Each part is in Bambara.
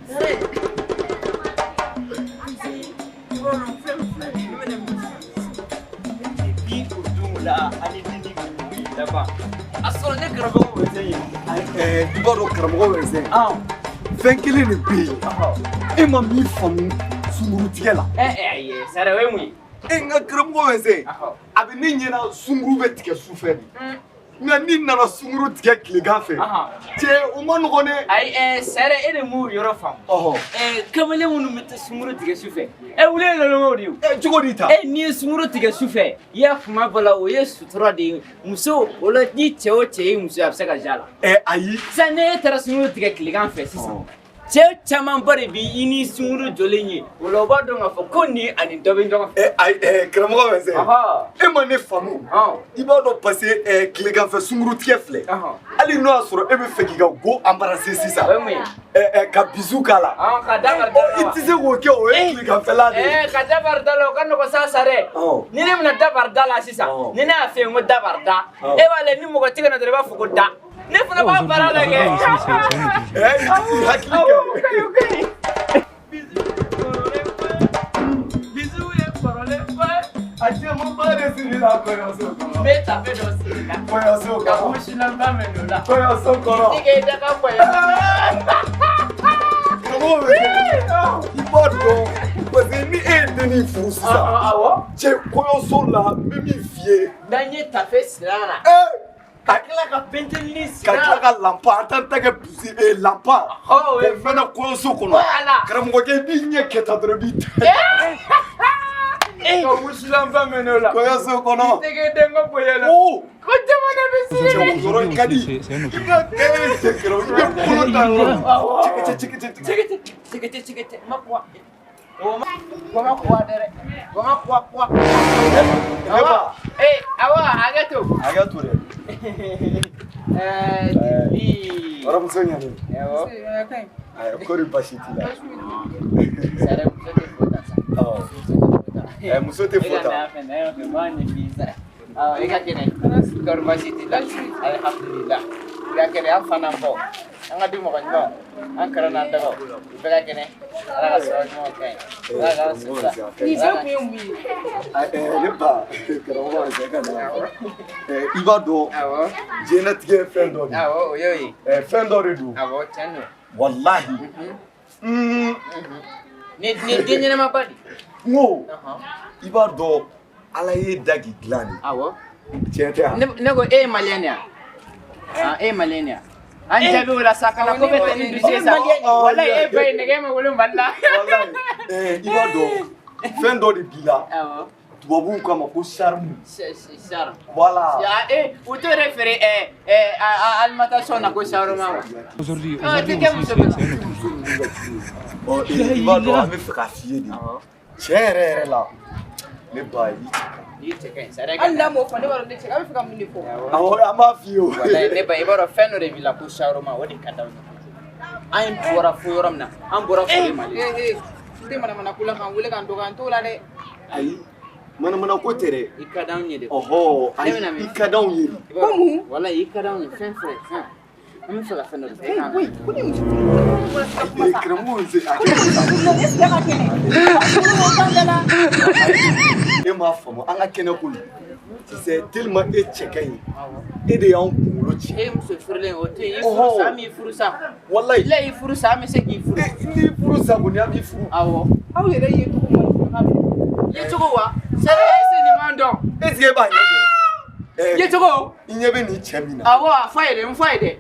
Bi o don la ani didi laban a sɔrɔ ne karamɔgɔ bɛ se yen. I b'a dɔn karamɔgɔ bɛ se fɛn kelen de bɛ yen, e ma min faamu sunkurutigɛ la. Ayi sara, o ye mun ye? E n ka karamɔgɔ bɛ se, a bɛ ne ɲɛna sunkuru bɛ tigɛ sufɛ de, nka n'i nana sunkuru tigɛ tilegan fɛ, cɛ, o ma nɔgɔn dɛ. Ayi, sara, e de m'o yɔrɔ faamu. Kamalen minnu bɛ taa sunkuru tigɛ sufɛ, wuli ye lɔlɔmaw de ye o. Cogo di ta? N'i ye sunkuru tigɛ sufɛ, i y'a kuma bɔ la, o ye sutura de ye muso o la. Ni cɛ o cɛ ye muso ye, a bɛ se ka ja la. Ayi. Sisan n'e taara sunkuru tigɛ tilegan fɛ sisan, cɛ camanba de b'i i ni sunkuru jɔlen ye, o la o b'a dɔn k'a fɔ ko nin ani dɔ bɛ ɲɔgɔn fɛ. Ayi, karamɔgɔ bɛ se, e ma ne faamu. I b'a dɔn, parce que tilegan fɛ sunkuru tigɛ filɛ, hali n'o y'a sɔrɔ e bɛ fɛ k'i ka go embrasser sisan, O ye mun ye? Ka bisou k'a la, ka da bari da la i wa? tɛ se k'o kɛ, o ye tileganfɛla de ye. Ka da bari da la, o ka nɔgɔn sa dɛ. Ni ne bɛna da bari da la sisan, ni ne y'a fɛ yen ko da bari da, e b'a lajɛ ni mɔgɔ tigɛ na dɔrɔn, i b'a fɔ ko da. Ne fana b'a baara lajɛ. I hakili kɛ. Bisou ye kɔrɔlen ba ye. A camanba de sirila kɔɲɔso kɔnɔ. N bɛ tafe dɔ siri la. Kɔɲɔso Ka kɔnɔ. wusulanba mɛn o la. Kɔɲɔso kɔnɔ. I k'i da ka kɔɲɔ. Karamɔgɔ bɛ se, i b'a dɔn, parce que ni e ye dennin furu sisan, cɛ, kɔɲɔso la, n bɛ min f'i ye. N'an ye tafe siri a la. Ka tila ka pentelini siri Ka a la. tila ka lampa, an t'an ta kɛ busi lampa. O ye O fɛnɛ kɔɲɔso kɔnɔ. Voilà. Karamɔgɔkɛ, i b'i ɲɛ kɛ tan dɔrɔn, i b'i ta. Ka wusulanba mɛn o la. Kɔɲɔso kɔnɔ. I tɛgɛ den ka bonya la. Ko caman de bɛ siri. Cɛ, o yɔrɔ in ka di. I bɛ cɛ karamɔgɔ, i bɛ kolo ta yɔrɔ min. Cɛkɛtɛ cɛkɛtɛ. Cɛkɛtɛ cɛkɛtɛ cɛkɛtɛ ma kuwa. O ma o ma kuwa dɛ. O ma kuwa kuwa. Ne ba. Awɔ, hakɛ to. Hakɛ to dɛ. Bi. Waramuso ɲani. Awɔ. Ayi, kɔri baasi t'i la? Sɛrɛ, muso tɛ fo ta sa. Muso tɛ fo ta. Muso tɛ fo ta. E ka na yan fɛ, na yan fɛ, n b'a ɲɛf'i ye sa. Awɔ, e ka kɛnɛ. Kɔri baasi t'i la? Alihamudulila. I ka kɛnɛ, an fa n'an baw. An ka du mɔgɔ ɲumanw. An kɛrɛ n'an dagaw. U bɛɛ ka kɛnɛ. Ala ka sababu ɲumanw kɛ yen. Ala k'an sutura. Nin bɛɛ kun ye mun ye? Ne ba, karamɔgɔ bɛ se ka na. I b'a dɔn, diɲɛlatigɛ ye fɛn dɔ de ye. Awɔ, o y'o ye. Fɛn dɔ de don. Awɔ, tiɲɛ don. Walahi. Nin den ɲɛnamaba de. N ko, i b'a dɔn, Ala ye da k'i dilan de. Awɔ. Tiɲɛ tɛ wa? Ne ko e ye maliyɛn de ye wa? E ye maliyɛn de ye wa? An jaabi o la sa, kana ko bɛ tɛ ni dusu ye sa. Walayi, e ba ye nɛgɛ ma wolo Mali la. Walayi, i b'a dɔn, fɛn dɔ de b'i la. Awɔ. Tubabuw k'a ma ko charme. Charme. Voilà. U t'o yɛrɛ feere alimentation na ko shawarma wa? Aujourd'hui, Tɛ kɛ muso bɛ. Ɔ, i b'a dɔn, an bɛ fɛ k'a f'i ye de. Tiɲɛ yɛrɛ yɛrɛ la, ne ba, i cɛ ka ɲi. I cɛ ka ɲi sa dɛ. Hali n'a m'o fɔ, ne b'a dɔn ne cɛ, a bɛ fɛ ka mun de fɔ? Awɔ, an b'a f'i ye o. Walayi, ne ba, i b'a dɔn, fɛn dɔ de b'i la ko shawarma, o de ka d'anw ye. An bɔra fo yɔrɔ min na, an bɔra fo de Mali. N tɛ manamana ko la k'an wele k'an dɔgɔya, n t'o la dɛ. Ayi, manamana ko tɛ dɛ. I ka d'anw ye de. Ɔhɔ, ayi, Ne bɛna min i ka d'anw ye de. Ko mun? Walayi, i ka d'anw ye, fɛn filɛ, fɛn. An bɛ fɛ ka fɛn dɔ de fɛ. Koyi, ko ni muso Karamɔgɔ bɛ se a est ce que a ka kɛnɛ? A bolo la. E m'a faamu, an ka kɛnɛ ko tu sais, tellement e cɛ ka ɲi, e de y'anw kunkolo ci. E muso furulen, o to yen, i furu sa, an b'i furu sa. Walayi. Ila i furu sa, an bɛ se k'i furu. N'i furu sa kɔni, an b'i furu. Awɔ. Aw yɛrɛ ye cogo man ɲi, k'a bɛ. Ye cogo wa? Sɛbɛ, est ce que nin m'an dɔn? Est ce que e b'a ɲɛ dɔn? Ye cogo? I ɲɛ bɛ nin cɛ min na? Awɔ, a f'a ye dɛ, n f'a ye dɛ.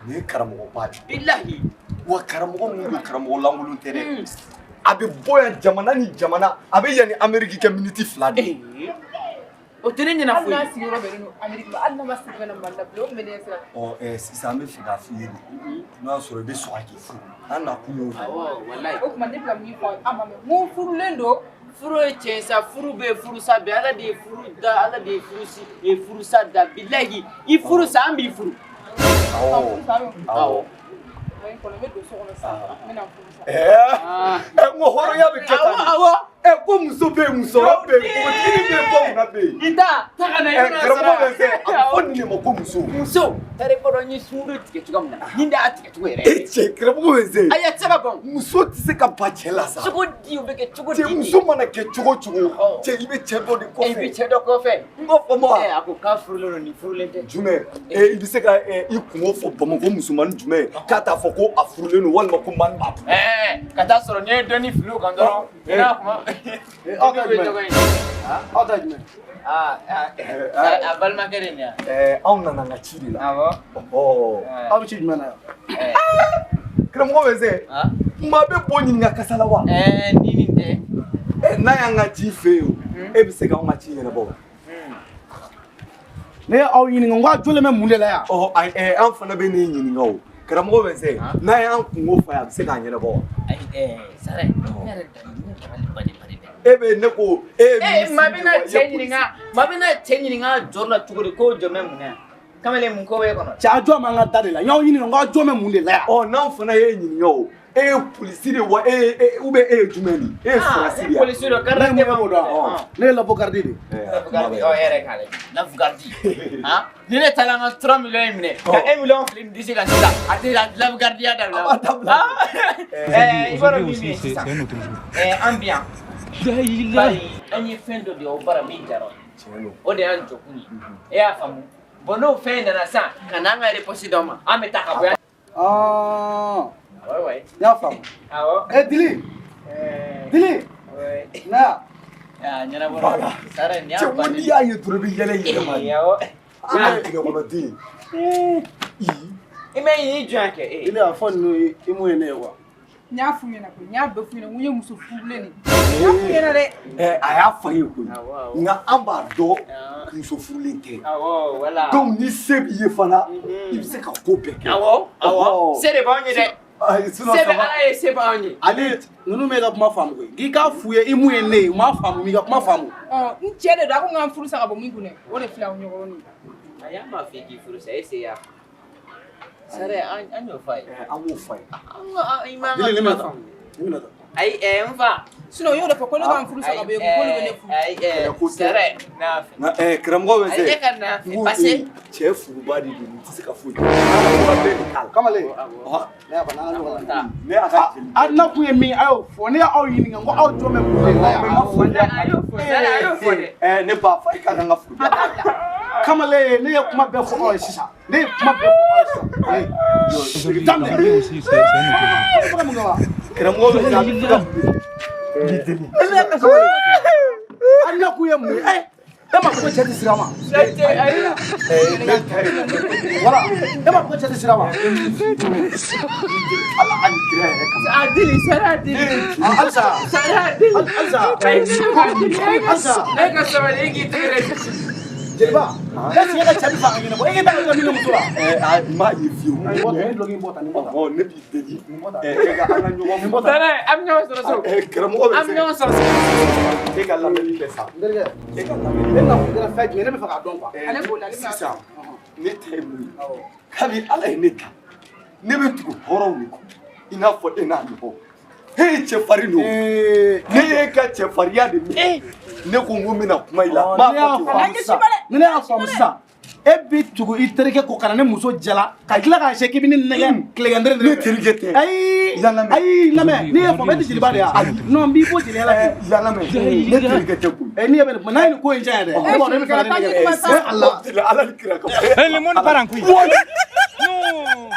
Nin ye karamɔgɔba de ye. Bilahi. Wa karamɔgɔ min don, karamɔgɔ lankolon tɛ dɛ. A bɛ bɔ yan jamana ni jamana, a bɛ yan ni Amérique kɛ miniti 2 de. O tɛ ne ɲɛna Hali foyi. n'a sigiyɔrɔ bɛnnen don Amérique ma, hali n'a ma segin ka na Mali la bilen, o tun bɛ ne ɲɛ sira. Ɔ, sisan an bɛ fɛ k'a f'i ye de, n'o y'a sɔrɔ i bɛ sɔn a k'i furu, an nakun y'o de ye. Awɔ, walayi. O tuma ne bɛ ka min fɔ, aw ma mɛn, n ko furulen don. Furu ye tiɲɛ sa, furu bɛ yen, furu sa bɛ yen. Ala de ye furu da, Ala de ye furu si ye furu sa da. Bilahi, i furu sa, an b'i furu. Awɔ. Awɔ. N kɔni, n bɛ don so kɔnɔ sisan, n bɛna furu sa. Ɛɛ, n ko hɔrɔnya bɛ kɛ tan de. Awɔ. Ko muso bɛ yen, musɔrɔ bɛ yen, npogotiginin bɛ yen, bamanan bɛ yen. I ta ka na i bɛna sara. Karamɔgɔ bɛ se, a bɛ fɔ nin de ma ko muso. Muso, tari bɔ n ye sunkuru tigɛ cogo min na, nin de y'a tigɛ cogo yɛrɛ. E cɛ, karamɔgɔ bɛ se. Ayi, a tɛ se ka ban. Muso tɛ se ka ban cɛ la sa. Cogo di, o bɛ kɛ cogo di? Cɛ, muso mana kɛ cogo cogo, cɛ, i bɛ cɛ dɔ de kɔfɛ. I bɛ cɛ dɔ kɔfɛ. N b'a fɔ ma. A ko k'a furulen don, nin furulen tɛ. Jumɛn? I bɛ se ka i kungo fɔ Bamakɔ musomanin jumɛn k'a t'a fɔ ko a furulen don walima ko mani b'a bolo. Ka taa sɔrɔ n'i ye dɔɔnin fili o kan dɔrɔn. N'a kuma. Aw ta jumɛn? Aw ta jumɛn? A balimakɛ de nin ya. Anw nana an ka ci de la. Awɔ. Aw bɛ ci jumɛn na yan? Karamɔgɔ bɛ se. Maa bɛ bɔ ɲininka kasa la wa? Ni nin tɛ. N'a y'an ka ci fɛ yen o, e bɛ se k'anw ka ci ɲɛnabɔ wa? Ne y'aw ɲininka n ko aw jɔlen bɛ mun de la yan? An fana bɛ ne ɲininka o. Karamɔgɔ bɛ se, n'a y'an kungo fɔ a ye, a bɛ se k'a ɲɛnabɔ wa? Ayi, Sara, ne yɛrɛ dabali bannen bannen bɛ. E bɛ ne ko e ye. Maa bɛna cɛ ɲininka, maa bɛna cɛ ɲininka jɔ la cogo di k'o jɔ bɛ mun na yan? Kamalen, mun ko b'e kɔnɔ? Cɛ, a jɔ b'an ka da de la. N y'aw ɲininka n ko aw jɔ bɛ mun de la yan? N'anw fana y'e ɲininka o, e ye polisi de wa, e ye ou bien e ye jumɛn de ye? E ye sɔrɔdasi de ye? Polisi don, garde ne ye mun dɔn? Ne ye lafogaridi de. Lafogaridi, e yɛrɛ k'a lajɛ. Lafogaridi. Ni ne taara an ka 3 millions in minɛ, ka 1 million fili nin disi kan sisan, a tɛ lafogardiya dabila. A b'a dabila. I b'a dɔn min bɛ yen sisan? An bi yan. Bari an ye fɛn dɔ de ye o bara min jara o de y'an jɔkun ye. E y'a faamu? Bon, n'o fɛn nana sisan ka n'an ka réponse d'aw ma, an bɛ taa ka bɔ yan. N y'a faamu. Awɔ. Dili. Dili. Na. Ɲɛnabɔra. Sara, nin y'a bannen. Cɛ, n'i y'a ye dɔrɔn i bɛ yɛlɛ i yɛrɛ ma. Awɔ. A tigɛ kɔnɔ den. I ma y'i jɔ yan kɛ. Dili, a fɔ ninnu ye i mun ye ne ye wa? N y'a f'u ɲɛna koyi, n y'a bɛɛ f'u ɲɛna, n ko n ye muso furulen de ye. N y'a f'u ɲɛna dɛ. A y'a fɔ an ye koyi, nka an b'a dɔn muso furulen tɛ. Awɔ, wala. Donc ni se b'i ye fana, i bɛ se ka ko bɛɛ kɛ. Awɔ, awɔ. Se de b'anw ye dɛ. Se bɛ Ala ye, se b'anw ye. Ale, ninnu bɛ ka kuma faamu koyi. K'i k'a f'u ye i mun ye ne ye, u m'a faamu, m'i ka kuma faamu. N cɛ de don, a ko n ka n furu sa ka bɔ min kun dɛ, o de filɛ aw ɲɔgɔn ye. Ayi, an m'a f'i k'i furu sa, e se y'a fɔ. Sara, an y'o f'a ye. An b'o f'a ye. I m'an ka kuma faamu. Ayi, n fa. Sinon, i y'o de fɔ ko ne ka n furu sa ka bɔ yen, ko ne bɛ ne furu. Ayi, Sara, n'a fɛ. Karamɔgɔ bɛ se. Ayi, e ka na fɛ parce que. Cɛ furuba de don, n tɛ se ka foyi kɛ. Bɛɛ de t'a la. Kamalen. Ne y'a fɔ n'an ka ɲɔgɔn la. Ne y'a ka jeli. A na kun ye min ye, a y'o fɔ. Ne y'aw ɲininka n ko aw jɔ bɛ mun de la yan? A y'o fɔ, Sara, a y'o fɔ dɛ. Ne ba fɔ i ka kan ka furu. Kamalen, ne ye kuma bɛɛ fɔ aw ye sisan. Ne ye kuma bɛɛ fɔ aw ye sisan. Daminɛ. Karamɔgɔ bɛ se, a bɛ se ka mun de? A na kun ye mun ye? E ma fɔ ko cɛ tɛ sira ma? Wala, e ma fɔ ko cɛ tɛ sira ma? Ala ani kira yɛrɛ kama. A dili, Sara, a dili. Halisa. Sara, a dili. Halisa. Halisa. E ka sabali, e k'i tɛgɛ de. Jeliba, est-ce que e ka cɛ bɛ fɛ a ka ɲɛnabɔ? E ka taa ka min muso la. N m'a ye fiyewu. Nin bɔ tan, nin dulɔki in bɔ tan, nin bɔ tan. Ne b'i deli. E ka an ka ɲɔgɔn. Nin bɔ tan. Sara, an bɛ ɲɔgɔn sɔrɔ so. Karamɔgɔ bɛ se. An bɛ ɲɔgɔn sɔrɔ so. E ka lamɛnni kɛ sa. N terikɛ. E ka lamɛnni. Ne na kun kɛra fɛn jumɛn ye? Ne bɛ fɛ k'a dɔn quoi. Ale b'o la, ale b'a. Sisan, ne ta ye mun ye? Kabi Ala ye ne ta, ne bɛ tugu hɔrɔnw de kɔ, i n'a fɔ e n'a ɲɔgɔn. E ye cɛfarin don. Ne ye ka cɛfarinya de minɛ. Ne ko n ko n bɛna kuma i la. N b'a fɔ ten. Ni ne y'a faamu sisan, e bɛ tugu i terikɛ kɔ ka na ne muso jala ka tila k'a se k'i bɛ ne nɛgɛ tilegan tere. Ne terikɛ tɛ. Ayi, ayi, lamɛn, n'i y'a faamu e tɛ jeliba de ye wa? Non, n b'i bɔ jeliya la bi. Lamɛn, ne terikɛ tɛ koyi. N'i ye bɛ nin n'a ye nin ko in diya yɛrɛ, ne b'a dɔn e bɛ fɛ ka ne nɛgɛ. Ala Ala ni kira kama. Le monde part en couille. Non.